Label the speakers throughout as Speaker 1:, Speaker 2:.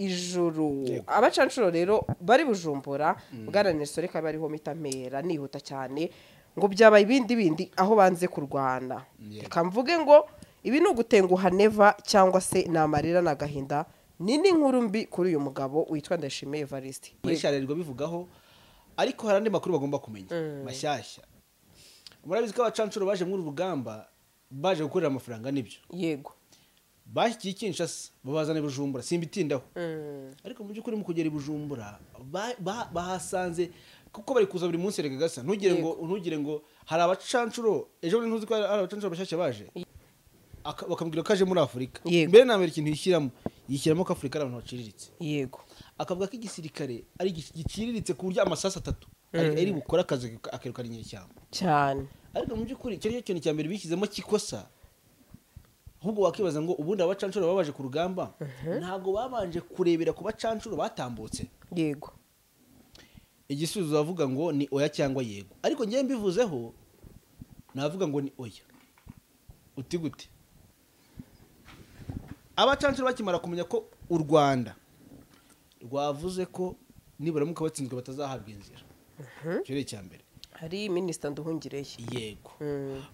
Speaker 1: ijuru. Abacanshuro rero bari Bujumbura, bwana Nelson, reka bariho mitamera nihuta cyane ngo byabaye ibindi bindi aho banze kurwana. Reka mvuge ngo ibi ni ugutenguha Neva cyangwa se ni amarira n'agahinda, ni n'inkuru mbi kuri uyu mugabo witwa Ndayishimiye Evariste.
Speaker 2: Muri bivugaho, ariko hari andi makuru bagomba kumenya mashyashya. Murabizi ko abacanshuro baje muri uru rugamba baje gukorera amafaranga, nibyo?
Speaker 1: Yego.
Speaker 2: Bashyigikiye Kinshasa, babazana i Bujumbura, simbitindaho. Ariko mu by'ukuri mu kugera i Bujumbura bahasanze, kuko bari kuza buri munsi rega gasa, ntugire ngo hari abacanshuro ejo bundi, ntuzi ko hari abacanshuro bashyashya baje bakamubwira ko aje muri Afurika. Mbere na mbere ikintu yishyiramo ko Afurika ari abantu baciriritse. Akavuga ko igisirikare ari giciriritse ku buryo amasasu atatu ari bukore akazi akirukana inyeshyamba
Speaker 1: cyane.
Speaker 2: Ariko mu by'ukuri icyo nicyo kintu cya mbere bishyizemo kikosa. Ahubwo wakibaza ngo ubundi abacanshuro babaje ku rugamba ntabwo babanje kurebera ku bacanshuro batambutse.
Speaker 1: Yego.
Speaker 2: Igisubizo bavuga ngo ni oya cyangwa yego, ariko ngewe mbivuzeho navuga ngo ni oya. Uti gute? Abacanshuro bakimara kumenya ko u Rwanda rwavuze ko nibaramuka batsinzwe batazahabwa inzira, icyo ni icya mbere.
Speaker 1: Hari Minisita Nduhungireye.
Speaker 2: Yego.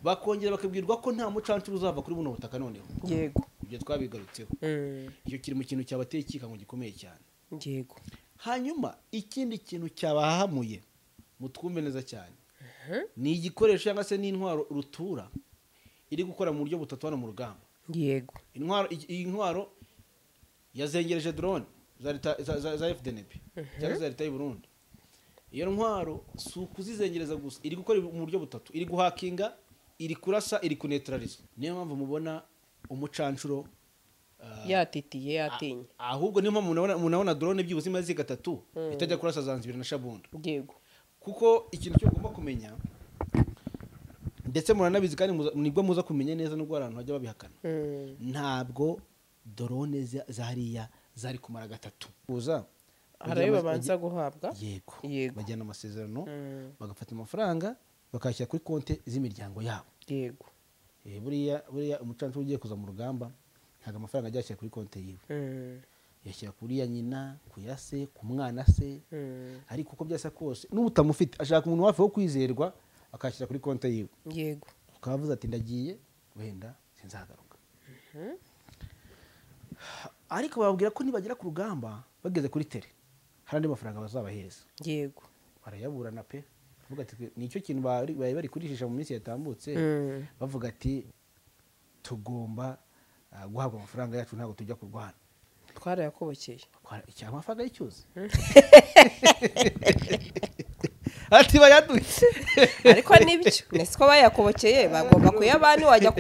Speaker 2: Bakongera bakabwirwa ko nta mucanshuro uzava kuri buno butaka noneho.
Speaker 1: Yego.
Speaker 2: Ibyo twabigarutseho. Icyo kiri mu kintu cyabateye ikikango gikomeye cyane.
Speaker 1: Yego.
Speaker 2: Hanyuma ikindi kintu cyabahamuye, mutwumve neza cyane, ni igikoresho cyangwa se n'intwaro rutura iri gukora mu buryo butatu hano mu rugamba.
Speaker 1: Yego.
Speaker 2: Iyi ntwaro yazengereje drone za leta za FDNB cyangwa za leta y'u Burundi. Iyo ntwaro si ukuzizengereza gusa, iri gukora mu buryo butatu: iri guhakinga, iri kurasa, iri kunetraliza. Niyo mpamvu mubona umucanshuro
Speaker 1: yatitiye, yatinye.
Speaker 2: Ahubwo niyo mpamvu munabona drone byibuze imaze gatatu itajya kurasa Zanzibar na Shabunda.
Speaker 1: Yego.
Speaker 2: Kuko ikintu cyo ugomba kumenya, ndetse muranabizi kandi nibwo muza kumenya neza nubwo abantu bajya babihakana, ntabwo drone za hariya zari kumara gatatu. Uza
Speaker 1: hari babanza guhabwa.
Speaker 2: Yego. Bajyana amasezerano, bagafata amafaranga bakashyira kuri konti z'imiryango yabo.
Speaker 1: Yego.
Speaker 2: Buriya umucanshuro ugiye kuza mu rugamba ntabwo amafaranga ajya ashyira kuri konti yiwe. Yashyira kuri ya nyina, ku ya se, ku mwana se. Ariko uko byasa kose n'utamufite ashaka umuntu wafi wo kwizerwa akashyira kuri konti yiwe.
Speaker 1: Yego.
Speaker 2: Ukavuza ati ndagiye wenda sinzagaruka. Ariko bababwira ko nibagera ku rugamba bageze kuri tere hari andi mafaranga bazabahereza.
Speaker 1: Yego.
Speaker 2: Barayaburana pe. Bavuga ati nicyo kintu bari bari kurishisha mu minsi yatambutse, bavuga ati tugomba guhabwa amafaranga yacu, ntabwo tujya kurwana.
Speaker 1: Twarayakobokeye.
Speaker 2: Amafaranga y'icyuzi. Ati bayaduye.
Speaker 1: Ariko nibyo, nese ko bayakobokeye bagomba kuyabani, wajya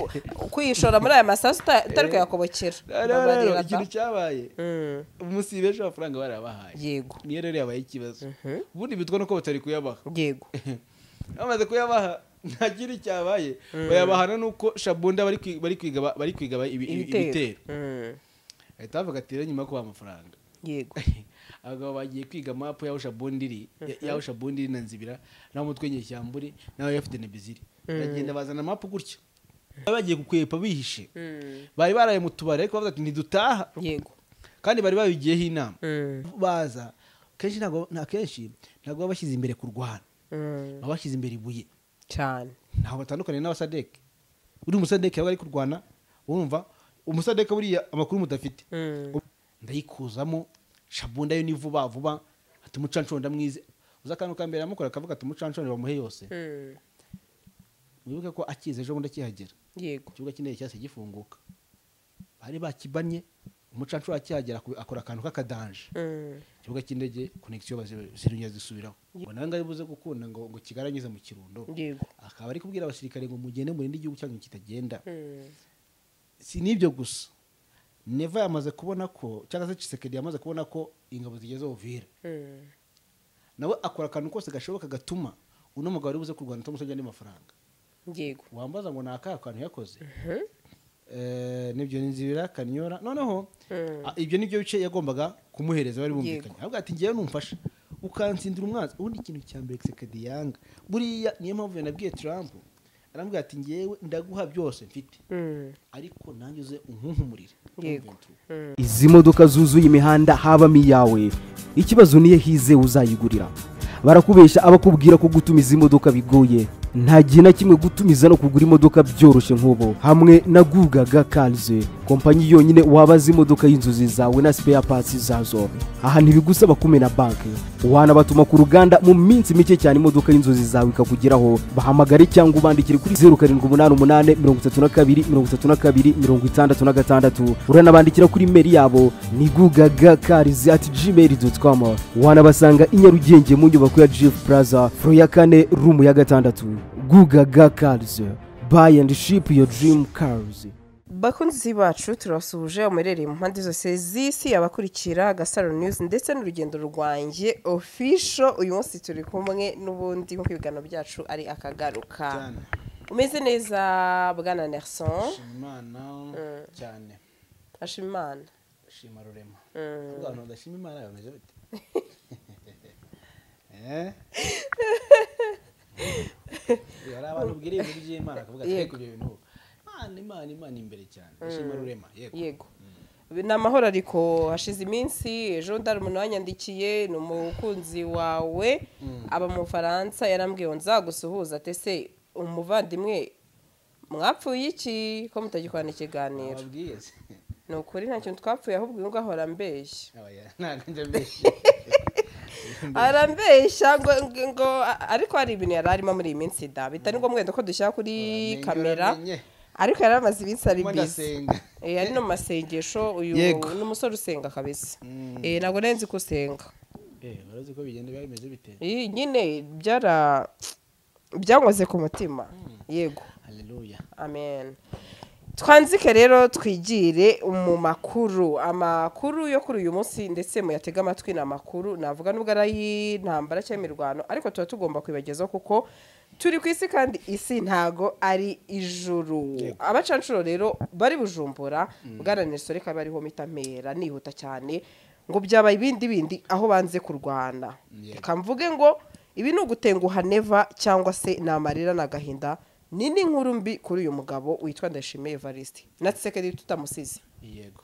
Speaker 1: kwishora muri aya masasu utari kuyakobokera.
Speaker 2: Rero ikintu cyabaye, umunsi bejo amafaranga barabahaye.
Speaker 1: Yego.
Speaker 2: Niyo rero yabaye ikibazo. Ubundi bitwa nuko batari kuyabaha.
Speaker 1: Yego.
Speaker 2: Bamaze kuyabaha nta kindi cyabaye, bayabahana nuko Shabunda bari kwiga ibitero. Ahita bavuga ati rero nyuma yo kubaha amafaranga.
Speaker 1: Yego.
Speaker 2: Abagabo bagiye kwiga map ya Shabundiri, ya Shabundiri na Nzibira, naho mutwe nyeshyamburi, naho FDNB ziri. Bagenda bazana map gutya. Bagiye gukwepa bihishe. Bari baraye mu tubare ariko bavuga ati ntidutaha.
Speaker 1: Yego.
Speaker 2: Kandi bari babigiyeho inama. Baza kenshi ntabwo ntabwo bashyize imbere kurwana. Babashyize imbere ibuye
Speaker 1: cyane.
Speaker 2: Ntaho batandukanye n'abasadek. Uri umusadek yabaga ari kurwana, urumva umusadek buriya amakuru mudafite. Ndayikuzamo Shabunda yo ni vuba vuba, ati umucanshuro ndamwize. Uza akantu ka mbere amukora akavuga ati umucanshuro bamuhe yose. Mwibuke ko akize ejo bundi akihagera.
Speaker 1: Yego.
Speaker 2: Ikibuga cy'indege cyase gifunguka. Bari bakibanye, umucanshuro akihagera akora akantu k'akadanje. Ikibuga cy'indege connection bazirunya zisubiraho. Ngo nawe ngari buze gukunda ngo kigaranyuze mu Kirundo.
Speaker 1: Yego.
Speaker 2: Akaba ari kubwira abasirikare ngo mugende murinde igihugu cyanyu kitagenda. Si nibyo gusa. Neva yamaze kubona ko cyangwa se Tshisekedi yamaze kubona ko ingabo zigeze Uvira. Nawe akora akantu kose gashoboka gatuma uno mugabo ari buze kurwana atamusabye andi mafaranga.
Speaker 1: Yego.
Speaker 2: Wambaza ngo naka kantu yakoze. Nibyo Nzibira Kanyora. Noneho ibyo nibyo bice yagombaga kumuhereza bari bumvikanye. Ahubwo ati ngiye numfasha ukansindira umwanzi. Ubundi ikintu cya mbere Tshisekedi yanga. Buriya niyo mpamvu yanabwiye Trump Arambwira ati ngewe ndaguha byose mfite, ariko nanjye uze unkunkumurire.
Speaker 3: Izi modoka zuzuye imihanda habamo iyawe, ikibazo niyo hize uzayigurira. Barakubesha abakubwira ko gutumiza imodoka bigoye. Nta gihe na kimwe gutumiza no kugura imodoka byoroshye nk'ubu hamwe na Gugaga Cars, kompanyi yonyine wabaza imodoka y'inzozi zawe na spare parts zazo. Aha ntibigusaba kumena banki, wanabatuma ku ruganda mu minsi mike cyane imodoka y'inzozi zawe ikakugeraho. Bahamagare cyangwa ubandikire kuri 0788 32 32 66. Uranabandikira kuri mail yabo ni gugagacars@gmail.com. Wanabasanga i Nyarugenge mu nyubako ya Jeff Plaza, floor ya 4, room ya 6. Gugaga Cars, buy and ship your dream cars.
Speaker 1: Bakunzi bacu turabasuhuje muherereye mu mpande zose z'isi, abakurikira Gasaro News ndetse n'urugendo rwanjye official. Uyu munsi turi kumwe n'ubundi nk'uko ibiganiro byacu ari akagaruka. Umeze neza bwana Nelson?
Speaker 2: Imana cyane.
Speaker 1: Ashima Imana.
Speaker 2: Shima Rurema. Abantu badashima Imana bameze bate? Yari abantu ubwira ibintu by'Imana akavuga ati ariko ibyo bintu Imana Imana imbere cyane. Ndashima Rurema.
Speaker 1: Yego. Ni amahoro ariko hashize iminsi. Ejo ndari umuntu wanyandikiye, ni umukunzi wawe aba mu Faransa, yarambwiye ngo nzagusuhuza ate se umuvandimwe mwapfuye iki ko mutagikorana ikiganiro? Ni ukuri nta kintu twapfuye, ahubwo uyu nguyu ahora ambeshya. Arambeshya ngo ariko hari ibintu yari arimo muri iyi minsi da bitari ngombwa wenda ko dushyira kuri kamera, ariko yari amaze iminsi ari busy. Ari no mu masengesho. Uyu ni umusore usenga kabisa. Ntabwo nari nzi ko usenga.
Speaker 2: Urazi ko bigenda biba bimeze bite?
Speaker 1: Nyine byankoze ku mutima. Yego.
Speaker 2: Haleluya.
Speaker 1: Amen. Twanzike rero twigire mu makuru, amakuru yo kuri uyu munsi ndetse muyatega amatwi. Ni amakuru navuga nubwo ari ay'intambara cyangwa imirwano, ariko tuba tugomba kubibagezaho kuko turi ku isi kandi isi ntago ari ijuru. Abacanshuro rero bari Bujumbura, bwana Nelson reka bariho mitamera nihuta cyane ngo byabaye ibindi bindi aho banze kurwana. Reka mvuge ngo ibi ni ugutenguha neva cyangwa se ni amarira n'agahinda. Ni n'inkuru mbi kuri uyu mugabo witwa Ndayishimiye Evariste na Tshisekedi tutamusize.
Speaker 2: Yego.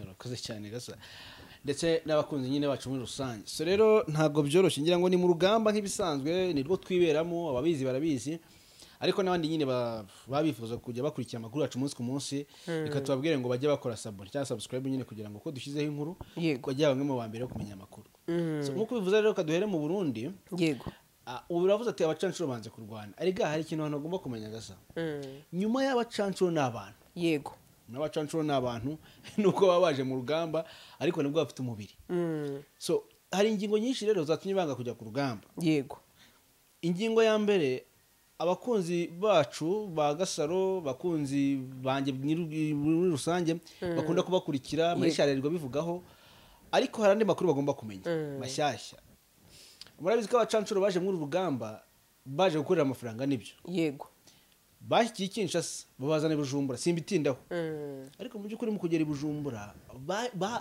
Speaker 2: Urakoze cyane gasa. Ndetse n'abakunzi nyine bacu muri rusange. So rero ntabwo byoroshye, ngira ngo ni mu rugamba nk'ibisanzwe, ni rwo twiberamo, ababizi barabizi. Ariko n'abandi nyine babifuza kujya bakurikira amakuru yacu umunsi ku munsi, reka tubabwire ngo bajye bakora sabone cyangwa subscribe nyine kugira ngo ko dushyizeho inkuru bajye bamwe mu ba mbere kumenya amakuru. So nkuko bivuze rero kaduhere mu Burundi.
Speaker 1: Yego.
Speaker 2: Ubu uravuze ati abacanshuro banze kurwana, ariko hari ikintu abantu bagomba kumenya gasa. Nyuma y'abacanshuro n'abantu.
Speaker 1: Yego.
Speaker 2: N'abacanshuro n'abantu nuko baba baje mu rugamba ariko nibwo bafite umubiri. So hari ingingo nyinshi rero zatumye banga kujya ku rugamba.
Speaker 1: Yego.
Speaker 2: Ingingo ya mbere, abakunzi bacu ba Gasaro, bakunzi banjye muri rusange bakunda kubakurikira muri sharerwa bivugaho, ariko hari andi makuru bagomba kumenya mashyashya. Murabizi ko abacanshuro baje muri rugamba baje gukorera amafaranga nibyo.
Speaker 1: Yego.
Speaker 2: Bashyikiye Kinshasa babazana Bujumbura, simbitindaho. Ariko mu by'ukuri mu kugera i Bujumbura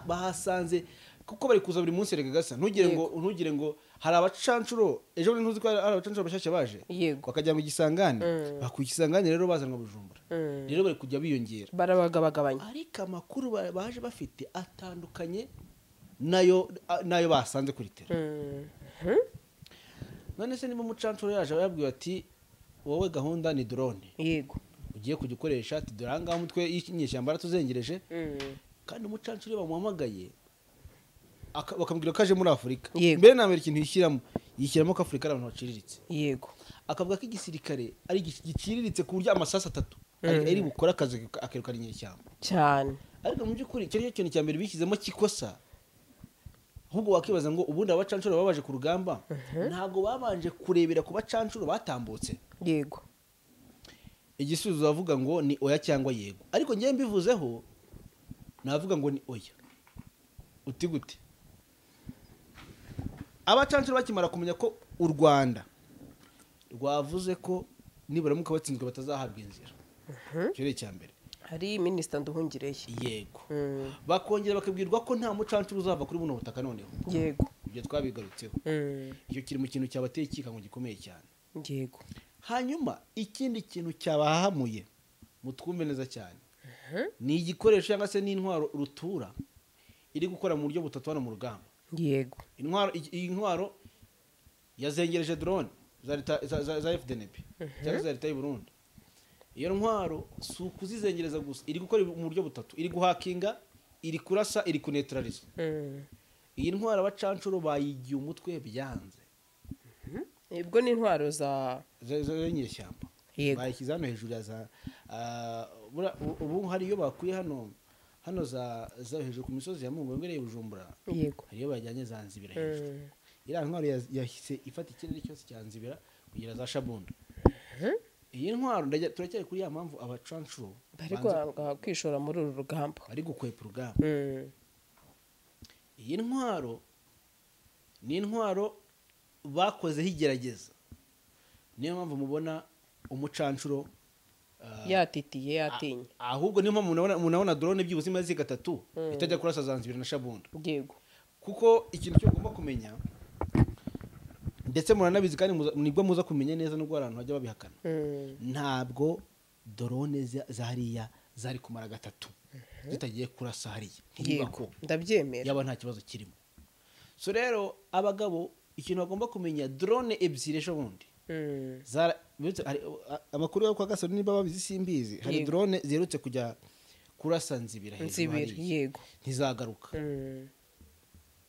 Speaker 2: bahasanze kuko bari kuza buri munsi rega gasa. Ntugire ngo hari abacanshuro ejo bundi ntuzi ko hari abacanshuro bashyashya baje. Bakajya mu Gisangane, bakuye Gisangane rero bazanwa Bujumbura. Rero bari kujya biyongera.
Speaker 1: Barabagabagabanya.
Speaker 2: Ariko amakuru baje bafite atandukanye nayo basanze kuri tera. None se niba umucanshuro yaje yabwiwe ati wowe gahunda ni drone.
Speaker 1: Yego.
Speaker 2: Ugiye kugikoresha ati dore ahangaha umutwe y'inyeshyamba aratuzengereje. Kandi umucanshuro bamuhamagaye bakamubwira ko aje muri Afurika. Mbere na mbere ikintu yishyiramo ko Afurika ari abantu baciriritse.
Speaker 1: Yego.
Speaker 2: Akavuga ko igisirikare ari giciriritse ku buryo amasasu 3 ari bukora akazi akirukana inyeshyamba.
Speaker 1: Cyane.
Speaker 2: Ariko mu by'ukuri icyo kintu cya mbere bishyizemo kikosa. Ahubwo wakibaza ngo ubundi abacanshuro babaje ku rugamba ntabwo babanje kurebera ku bacanshuro batambutse.
Speaker 1: Yego.
Speaker 2: Igisubizo bavuga ngo ni oya cyangwa yego, ariko ngiye mbivuzeho navuga ngo ni oya. Uti gute? Abacanshuro bakimara kumenya ko u Rwanda rwavuze ko nibaramuka batsinzwe batazahabwa inzira. Icyo ni icya mbere.
Speaker 1: Hari Minisita Nduhungireye.
Speaker 2: Yego. Bakongera bakabwirwa ko nta mucanshuro uzava kuri buno butaka noneho.
Speaker 1: Yego.
Speaker 2: Ibyo twabigarutseho. Icyo kiri mu kintu cyabateye ikikango gikomeye cyane.
Speaker 1: Yego.
Speaker 2: Hanyuma ikindi kintu cyabahamuye mutwumve neza cyane ni igikoresho cyangwa se n'intwaro rutura iri gukora mu buryo butatu hano mu rugamba.
Speaker 1: Yego.
Speaker 2: Iyi ntwaro yazengereje drone za FDNP cyangwa za leta y'u Burundi. Iyo ntwaro si ukuzizengereza gusa, iri gukora mu buryo butatu, iri guhakinga, iri kurasa, iri kunetraliza. Iyi ntwaro abacancuro bayigiye umutwe byanze.
Speaker 1: Ubwo ni intwaro za
Speaker 2: nyeshyamba bayishyize hano hejuru ya za ubu hari iyo bakuye hano za hejuru ku misozi ya Mungongere Bujumbura.
Speaker 1: Yego.
Speaker 2: Hari iyo bajyanye za Nzibira hejuru. Iriya ntwaro yahise ifata ikirere cyose cya Nzibira kugera za Shabunda. Iyi ntwaro turacyari kuri ya mpamvu abacancuro
Speaker 1: bari kwanga kwishora muri uru rugamba,
Speaker 2: bari gukwepa urugamba. Iyi ntwaro ni intwaro bakozeho igerageza, niyo mpamvu mubona umucancuro
Speaker 1: yatitiye yatinye.
Speaker 2: Ahubwo niyo mpamvu munabona drone byibuze imaze gatatu itajya kurasa za Nzibira na Shabunda.
Speaker 1: Yego.
Speaker 2: Kuko ikintu cyo ugomba kumenya, ndetse muranabizi kandi nibwo muza kumenya neza nubwo abantu bajya babihakana, ntabwo drone za hariya zari kumara gatatu zitagiye kurasa hariya.
Speaker 1: Yego, ndabyemera,
Speaker 2: yaba nta kibazo kirimo. So rero abagabo ikintu bagomba kumenya, drone ebyiri ejo bundi amakuru yo kwa Gasore niba babizi simbizi, hari drone ziherutse kujya kurasa Nzibira hejuru hariya.
Speaker 1: Yego.
Speaker 2: Ntizagaruka.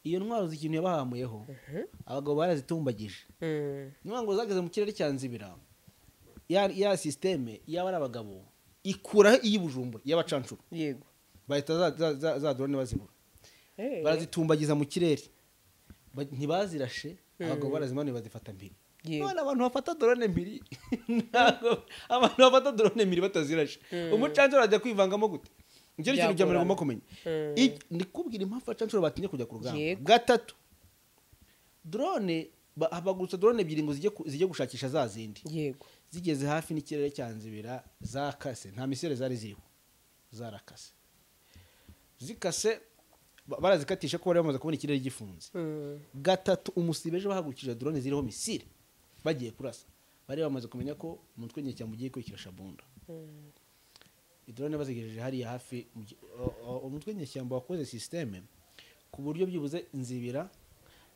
Speaker 2: Iyo ntwaro z'ikintu yabahamuyeho abagabo barazitumbagije. Niyo ngo zageze mu kirere cya Nzibira, ya systeme yaba ari abagabo ikuraho iyi Bujumbura y'abacancuro.
Speaker 1: Yego.
Speaker 2: Bahita za drone bazibura. Barazitumbagiza mu kirere. Ntibazirashe, abagabo barazimanuye bazifata mbiri. None abantu bafata drone mbiri, ntabwo abantu bafata drone mbiri batazirashe. Umucancuro ajya kwivangamo gute? Nicyo kintu cya mbere ugomba kumenya. Ndikubwira impamvu abacancuro batinye kujya ku rugamba. Gatatu, drone bagurutsa drone ebyiri ngo zijye gushakisha za zindi.
Speaker 1: Yego.
Speaker 2: Zigeze hafi n'ikirere cya Nzibira zakase, nta misere zari ziriho, zarakase. Zikase barazikatisha ko bari bamaze kubona ikirere gifunze. Gatatu, umusibeje bahagurukije drone ziriho misile bagiye kurasa, bari bamaze kumenya ko umutwe nyeshyamba ugiye kwikira Shabunda. Drone bazigejeje hariya hafi, umutwe nyeshyamba wakoze systeme ku buryo byibuze Nzibira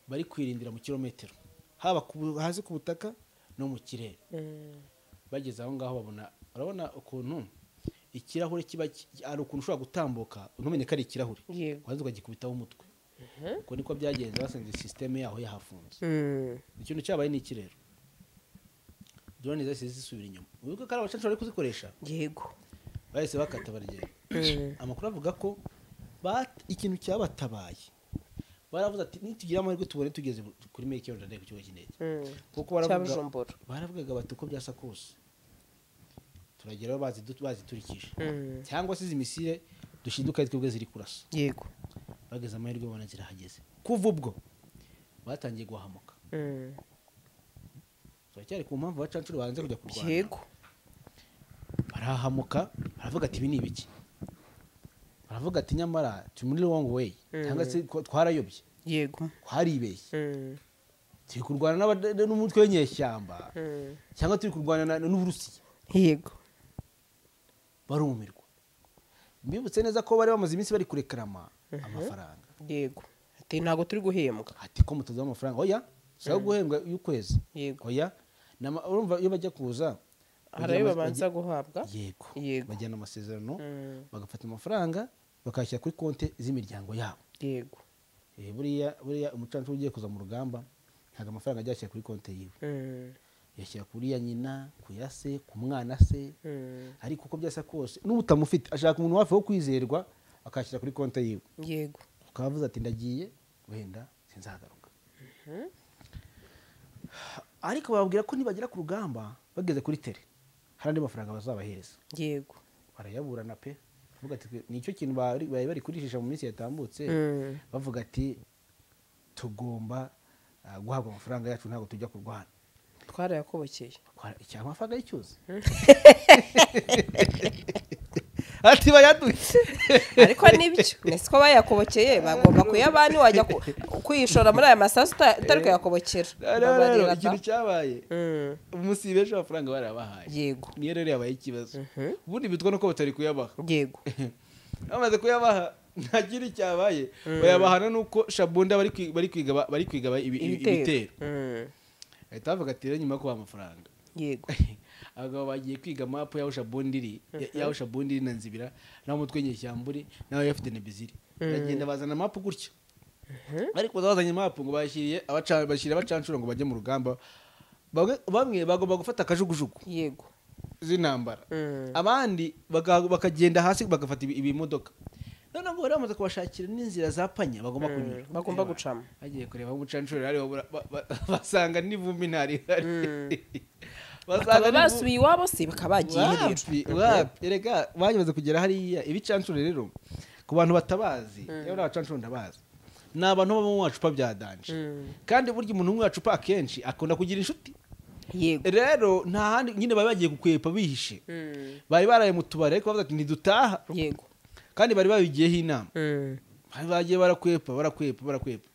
Speaker 2: bari kwirindira mu kilometero, haba hasi ku butaka no mu kirere. Bageze aho ngaho babona, urabona ukuntu ikirahure kiba ari ukuntu ushobora gutambuka ntumenye ko ari ikirahure, waza ukagikubitaho umutwe. Uko niko byagenze, basanze systeme yaho yahafunze. Ikintu cyabaye ni iki rero, drone zose zisubira inyuma. Wibuke ko ari abacancuro bari kuzikoresha.
Speaker 1: Yego.
Speaker 2: Bahise bakata baragenda. Amakuru avuga ko ikintu cyabatabaye, baravuze ati nitugira amahirwe tubone tugeze kuri Make Your Day ku kibuga cy'indege. Kuko baravugaga bati uko byasa kose turageraho baziturikije, cyangwa se izi misile dushinduka twebwe ziri kurasa.
Speaker 1: Yego.
Speaker 2: Bageze amahirwe babona zirahageze. Kuva ubwo batangiye guhamuka. Turacyari ku mpamvu abacancuro banze kujya kurwana.
Speaker 1: Yego.
Speaker 2: Barahamuka, baravuga ati ibi ni ibiki? Baravuga ati nyamara turi muri wrong way, cyangwa se twarayobye.
Speaker 1: Yego.
Speaker 2: Twaribeshye. Turi kurwana n'umutwe w'inyeshyamba, cyangwa turi kurwana n'Uburusiya.
Speaker 1: Yego.
Speaker 2: Barumirwa. Mbibutse neza ko bari bamaze iminsi bari kurekrama amafaranga.
Speaker 1: Yego. Ati ntago turi guhembwa.
Speaker 2: Ati ko mutaza amafaranga. Oya, saba guhembwa y'ukwezi.
Speaker 1: Yego.
Speaker 2: Oya. Urumva iyo bajya kuza
Speaker 1: hari ayo babanza guhabwa.
Speaker 2: Yego. Bajyana amasezerano, bagafata amafaranga bakayashyira kuri konti z'imiryango yabo.
Speaker 1: Yego.
Speaker 2: Buriya umucancuro ugiye kuza mu rugamba ntabwo amafaranga ajya ashyira kuri konti yiwe. Yashyira kuri ya nyina, ku ya se, ku mwana se. Ariko uko byasa kose n'ubutamufite ashaka umuntu wafi wo kwizerwa akashyira kuri konti yiwe.
Speaker 1: Yego.
Speaker 2: Ukavuze ati ndagiye wenda sinzagaruka. Ariko bababwira ko nibagera ku rugamba bageze kuri tere hari andi mafaranga bazabahereza.
Speaker 1: Yego.
Speaker 2: Barayaburana pe. Bavuga ati nicyo kintu bari bari kurishisha mu minsi yatambutse, bavuga ati tugomba guhabwa amafaranga yacu ntabwo tujya kurwana.
Speaker 1: Twarayakobokeye.
Speaker 2: Icya amafaranga y'icyuzi. Ati bayaduhe.
Speaker 1: Ariko nibyo nese ko bayakobokeye bagomba kuyabani, wajya kwishora muri aya masasu utari kuyakobokera.
Speaker 2: Rero
Speaker 1: Babarira da.
Speaker 2: ikintu cyabaye, umunsi benshi amafaranga barabahaye. Niyo rero yabaye ikibazo. Ubundi bitwa nuko batari kuyabaha. Bamaze kuyabaha, nta kindi cyabaye, bayabahana nuko Shabunda bari kwiga
Speaker 1: Ibitero.
Speaker 2: ibitero. Bahita bavuga ati rero nyuma yo kubaha amafaranga, abagabo bagiye kwiga mapu y'aho Shabunda iri, y'aho Shabunda iri na Nzibira, naho umutwe nyeshyamba uri, naho yafite nebiziri. Baragenda bazana mapu gutya, ariko bazanye mapu ngo bashyiriye bashyira abacanshuro ngo bajye mu rugamba. Bamwe bagomba gufata akajugujugu z'intambara, abandi bakagenda hasi bagafata ibimodoka. Noneho ngo bari bamaze kubashakira n'inzira za panya bagomba kunyura,
Speaker 1: Bagomba gucamo.
Speaker 2: Bagiye kureba aho umucanshuro ari, basanga n'ivumbi ntarihari.
Speaker 1: Bakaba basubiye iwabo se, bakaba bagiye rero.
Speaker 2: Wapi, wapi, erega banyamaze kugera hariya. Ibicanshuro rero, ku bantu batabazi, yewe n'abacanshuro ndabazi, ni abantu baba mu macupa bya danger. Kandi burya umuntu unywa icupa akenshi akunda kugira inshuti. Rero nta handi nyine bari bagiye gukwepa bihishe. Bari baraye mu tubari, ariko bavuga ati ntidutaha. Kandi bari babigiyeho inama. Bari bagiye barakwepa, barakwepa, barakwepa.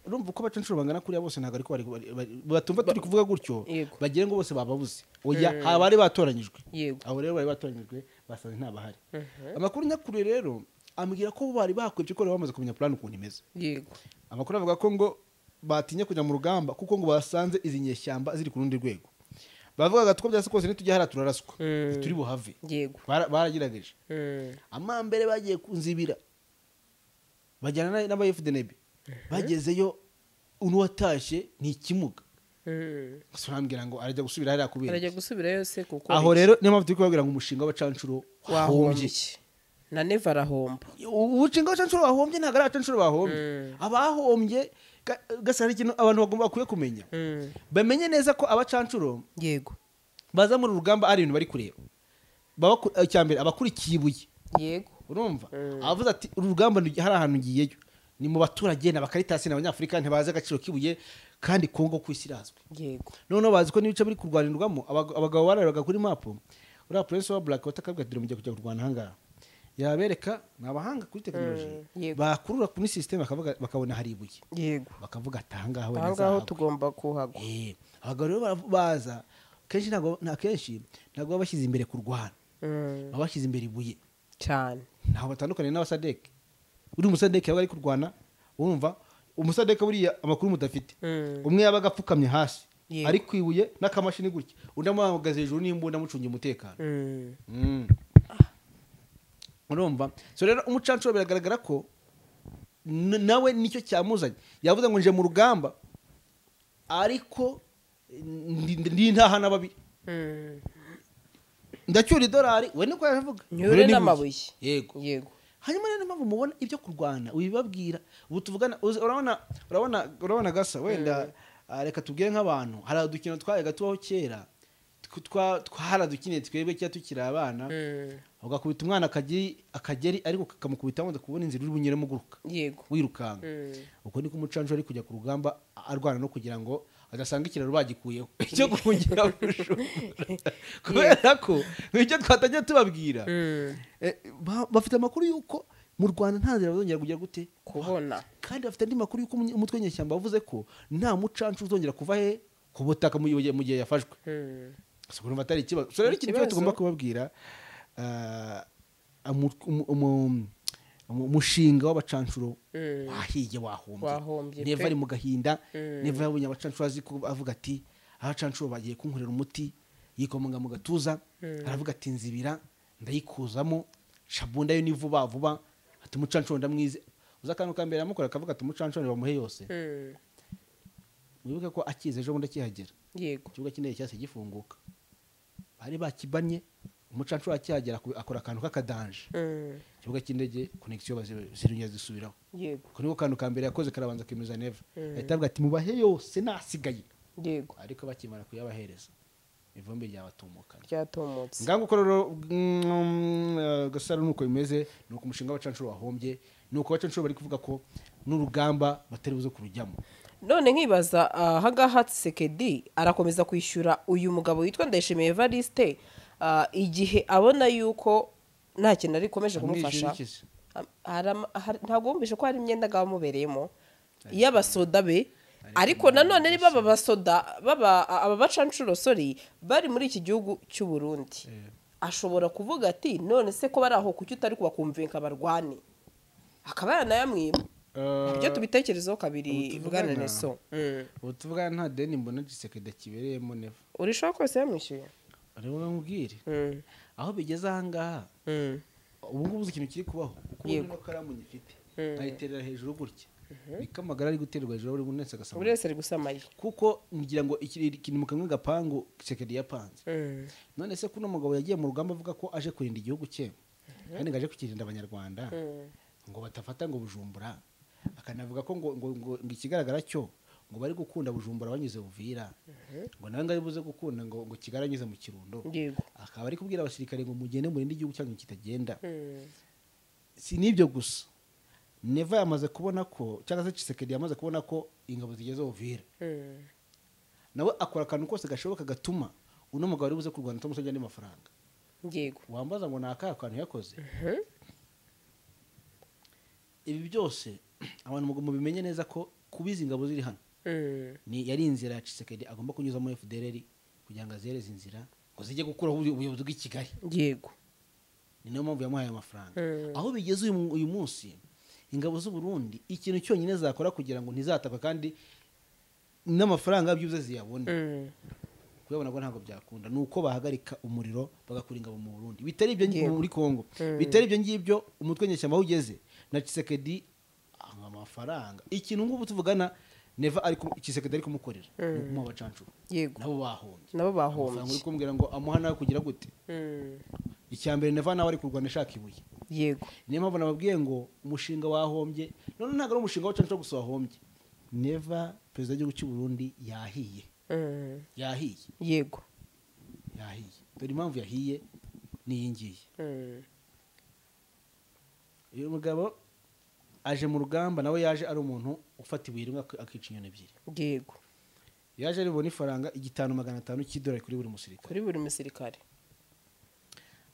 Speaker 2: Urumva uko abacanshuro bangana kuriya bose, ntabwo ariko batumva turi kuvuga gutyo, bagira ngo bose bababuze. Oya, hari abari batoranyijwe. Abo rero bari batoranyijwe basanze ntabahari. Amakuru nyakuri rero ambwira ko bari bakwebye, ko bari bamaze kumenya plan ukuntu imeze. Amakuru avuga ko ngo batinye kujya mu rugamba kuko ngo basanze izi nyeshyamba ziri ku rundi rwego. Bavugaga ko byase kose nitujya hariya turaraswa, turi buhave. Baragerageje. Amambere bagiye kunzibira, bajyana n'aba FDNB. Bagezeyo, uwatashye ni ikimuga. Gusa urambwira ngo arajya gusubira hariya kubera
Speaker 1: Arajya
Speaker 2: iki?
Speaker 1: gusubirayo se kuko
Speaker 2: Aho rero niyo mpamvu turi kubabwira ngo umushinga w'abacanshuro wahombye.
Speaker 1: Wahombye, na Neva arahomba.
Speaker 2: Umushinga w'abacanshuro wahombye, ntabwo ari abacanshuro bahombye. Abahombye gasa hari ikintu abantu bagomba bakwiye kumenya, bamenye neza ko abacanshuro baza muri uru rugamba ari ibintu bari kureba. Icya mbere, abakurikiye ibuye. Urumva abavuze ati uru rugamba hari ahantu ngiyeyo ni mu baturage, ni abakaritasi, ni abanyafurika, ntibazi agaciro k'ibuye, kandi Kongo ku isi irazwi. Noneho bazi ko n'ibice biri kurwanirwamo, abagabo bararebaga kuri mapu. Uriya prince wa Black Water akabwira ati dore mugiye kujya kurwana ahangaha, yabereka, ni abahanga kuri tekinoloji. Bakurura kuri system bakavuga, bakabona hari ibuye, bakavuga ati ahangaha wenda
Speaker 1: Aho ngaho
Speaker 2: nzahagwa.
Speaker 1: tugomba kuhagwa.
Speaker 2: Abagabo rero baza kenshi, ntabwo nta kenshi ntabwo baba bashyize imbere kurwana, baba bashyize imbere ibuye.
Speaker 1: Cyane.
Speaker 2: Ntaho batandukaniye n'abasadeke. Uri umusadeke yabaga ari kurwana, urumva umusadeke buriya amakuru mudafite, umwe yabaga apfukamye hasi ari ku ibuye n'akamashini gutya, undi amuhagaze hejuru n'imbunda amucungiye umutekano. Urumva, so rero umucanshuro biragaragara ko nawe nicyo cyamuzanye. Yavuze ngo nje mu rugamba, ariko ndi ntahana babiri, ndacyura idolari, we niko yavuga.
Speaker 1: Nyure
Speaker 2: Nyure n'ibuye.
Speaker 1: n'amabuye.
Speaker 2: Yego. Hanyuma rero impamvu mubona ibyo kurwana ubibabwira ubu tuvugana, urabona gasa wenda, reka tubwire nk'abantu, hari udukino twajyaga tubaho kera, twaradukiniye twebwe kera tukiri abana, ugakubita umwana akageri ariko kakamukubita wenda kubona inzira uri bunyuremo uguruka, wirukanka. Uko niko umucanshuro ari kujya ku rugamba arwana no kugira ngo adasanga ikiraro bagikuyeho cyo guhungira Bujumbura, kubera ko nk'icyo twatangiye tubabwira, bafite amakuru y'uko mu Rwanda nta nzira bazongera kujya gute
Speaker 1: Kubona.
Speaker 2: Kandi bafite andi makuru y'uko umutwe w'inyeshyamba wavuze ko nta mucanshuro uzongera kuva he ku butaka mu gihe yafashwe. So, urumva atari ikibazo? So rero ikintu kimwe
Speaker 1: Ikibazo.
Speaker 2: tugomba kubabwira, umushinga w'abacanshuro wahiye, wahombye.
Speaker 1: Wahombye
Speaker 2: Neva
Speaker 1: pe.
Speaker 2: ari mu gahinda. Neva yabonye abacanshuro azi ko avuga ati abacanshuro bagiye kunkorera umuti, yikomanga mu gatuza, aravuga ati nzibira ndayikuzamo, Shabunda yo ni vuba vuba. Ati umucanshuro ndamwize. Uza akantu ka mbere yamukora, akavuga ati umucanshuro bamuhe yose. Wibuke ko akize ejo bundi akihagera, ikibuga cy'indege cyahise gifunguka, bari bakibanye. Umucanshuro akihagera akora akantu k'akadanger, ikibuga cy'indege connexion zirongera zisubiraho. Ako niko kantu ka mbere yakoze, karabanza kemeza Neva, ahita avuga ati mubahe yose nasigaye. Ariko bakimara kuyabahereza, ivumbi ryabatumukanye.
Speaker 1: Ryatumutse.
Speaker 2: Ngaho uko rero, Gasaro, nuko bimeze, ni uko umushinga w'abacanshuro wahombye, ni uko abacanshuro bari kuvuga ko n'urugamba batari buze kurujyamo.
Speaker 1: None nkibaza ahangaha, Tshisekedi arakomeza kwishyura uyu mugabo witwa Ndayishimiye Evariste, igihe abona yuko Nta kintu ari ikomeje kumufasha. Ntabwo wumvishe ko hari imyenda gamubereyemo y'abasoda be, ariko nanone ni baba basoda baba aba bacancuro sorry bari muri iki gihugu cy'u Burundi. Ashobora kuvuga ati none se ko bari aho kuki utari kubakumvinka barwane, akaba yanayamwima. Ibyo tubitekerezaho kabiri bwana Neso.
Speaker 2: Ubu tuvuga nta deni mbona Tshisekedi kibereyemo Neva.
Speaker 1: Urishaka kose yamwishyuye?
Speaker 2: Ariko nkubwire aho bigeze aha ngaha, ubu ngubu uzi ikintu kiri kubaho, kuko ubu karamu nyifite nkayiterera hejuru gutya, nikamagara ari guterwa hejuru buri wese agasama,
Speaker 1: buri wese ari gusamaye,
Speaker 2: kuko ngira ngo ikintu mu kamwe gapangu Tshisekedi yapanze. None se kuno mugabo yagiye mu rugamba avuga ko aje kurinda igihugu cye, kandi ngaje kukirinda abanyarwanda ngo batafata ngo Bujumbura, akanavuga ko ngo ngo ikigaragara cyo ngo bari gukunda Bujumbura banyuze Uvira, ngo nawe ngari buze gukunda ngo ngo kigaranyuze mu Kirundo, akaba ari kubwira abasirikare ngo mugende murinde igihugu cyanyu kitagenda. Si nibyo gusa, Neva yamaze kubona ko, cyangwa se Tshisekedi yamaze kubona ko ingabo zigeze Uvira, nawe akora akantu kose gashoboka gatuma uno mugabo ari buze kurwana atamusabye andi mafaranga.
Speaker 1: Yego,
Speaker 2: wambaza ngo naka akantu yakoze. Ibi byose abantu mubimenye neza ko kubizi ingabo ziri hano ni yari inzira ya Tshisekedi agomba kunyuzamo FDLR kugira ngo azereze inzira ngo zijye gukuraho ubuyobozi bw'i Kigali.
Speaker 1: Yego,
Speaker 2: ni nayo mpamvu yamuhaye amafaranga. Aho bigeze uyu munsi ingabo z'u Burundi ikintu cyonyine zakora kugira ngo ntizataka kandi n'amafaranga byuze ziyabone, kuyabona ko ntabwo byakunda, nuko bahagarika umuriro bagakura ingabo mu Burundi. Bitari ibyo muri Kongo, bitari ibyo ngibyo umutwe nyeshyamba ugeze na Tshisekedi amafaranga. Ikintu ngubu tuvugana Neva ari Tshisekedi ari kumukorera no kumuha abacancuro. Nabo bahombye. Amafaranga uri kumbwira ngo amuha nawe kugira gute? Icyambere Neva nawe ari kurwana ashaka ibuye.
Speaker 1: Yego,
Speaker 2: niyo mpamvu nababwiye ngo umushinga wahombye. None ntabwo ari umushinga w'abacancuro gusa wahombye, Neva perezida w'igihugu cy'u Burundi yahiye. Yahiye.
Speaker 1: Yego,
Speaker 2: yahiye. Dore impamvu yahiye ni iyi ngiyi. Uyu mugabo aje mu rugamba, nawe yaje ari umuntu ufata ibuye rimwe akica inyoni ebyiri.
Speaker 1: Yego,
Speaker 2: yaje aribona ifaranga 5,500 cy'idolari kuri buri musirikare.
Speaker 1: Kuri buri musirikare.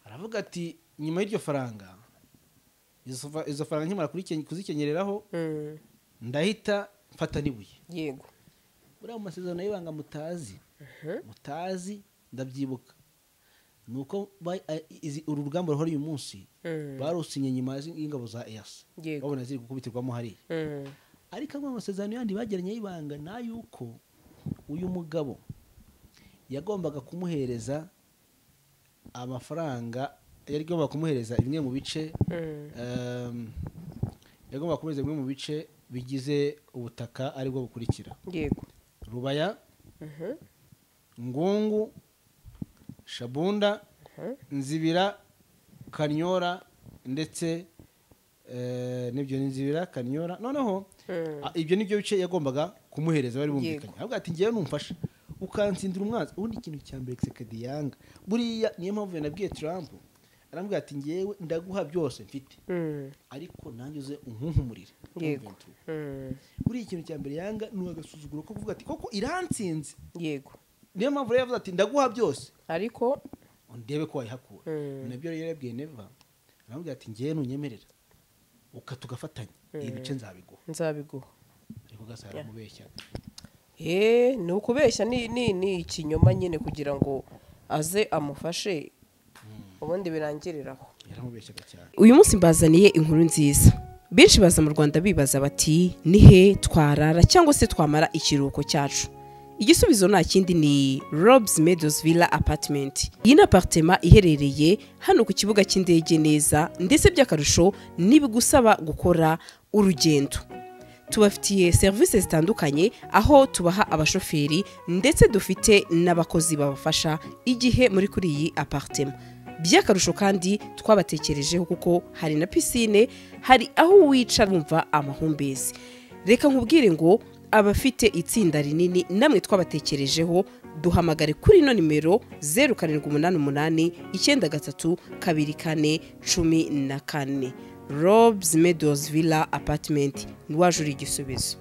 Speaker 2: Aravuga ati nyuma y'iryo faranga, izo faranga nkimara kuzikenyereraho, ndahita mfata n'ibuye.
Speaker 1: Yego,
Speaker 2: buriya mu masezerano y'ibanga mutazi ndabyibuka, nuko uru rugamba ruhora uyu munsi barusinye nyuma y'ingabo za EAC babona ziri gukubitirwamo hariya. Ariko amwe amasezerano yandi bagiranye y'ibanga nayuko uyu mugabo yagombaga kumuhereza amafaranga, yari agomba kumuhereza bimwe mu bice, yagombaga kumuhereza bimwe mu bice bigize ubutaka aribwo bukurikira.
Speaker 1: Yego,
Speaker 2: Rubaya, Ngungu, Shabunda, Nzibira, Kanyora, ndetse n'ibyo Nzibira, Kanyora. Noneho ibyo nibyo bice yagombaga kumuhereza bari bumvikanye. Ahubwo ati ngiye numfasha ukansindira umwanzi. Ubundi ikintu cya mbere Tshisekedi yanga, buriya niyo mpamvu yanabwiye Trump, arambwira ati ngiyewe ndaguha byose mfite, ariko nanjye uze unkunkumurire.
Speaker 1: Yego,
Speaker 2: buriya ikintu cya mbere yanga ni agasuzuguro ko kuvuga ati koko irantsinze.
Speaker 1: Yego,
Speaker 2: niyo mpamvu rero yavuze ati ndaguha byose
Speaker 1: ariko
Speaker 2: ndebe ko wayihakura. Nabyo rero yarabwiye Neva, aramubwira ati ngiye nunyemerera tugafatanya ibice nzabiguha. Ariko gasa yaramubeshya.
Speaker 1: Ni ukubeshya, ni ikinyoma nyine kugira ngo aze amufashe ubundi birangiriraho.
Speaker 2: Yaramubeshyaga cyane.
Speaker 1: Uyu munsi mbazaniye inkuru nziza. Benshi baza mu Rwanda bibaza bati nihe twarara cyangwa se twamara ikiruhuko cyacu. Igisubizo nta kindi ni Robs Meadows Villa Apartment. Iyi ni apartment iherereye hano ku kibuga cy'indege neza, ndetse by'akarusho nibigusaba gukora urugendo. Tubafitiye serivisi zitandukanye aho tubaha abashoferi ndetse dufite n'abakozi babafasha igihe muri kuri iyi apartment. By'akarusho kandi twabatekerejeho kuko hari na piscine, hari aho wicara wumva amahumbezi. Reka nkubwire ngo abafite itsinda rinini namwe twabatekerejeho, duhamagare kuri ino nimero 0788 93 24 14. Robs Meadows Villa Apartment, ni wajura igisubizo.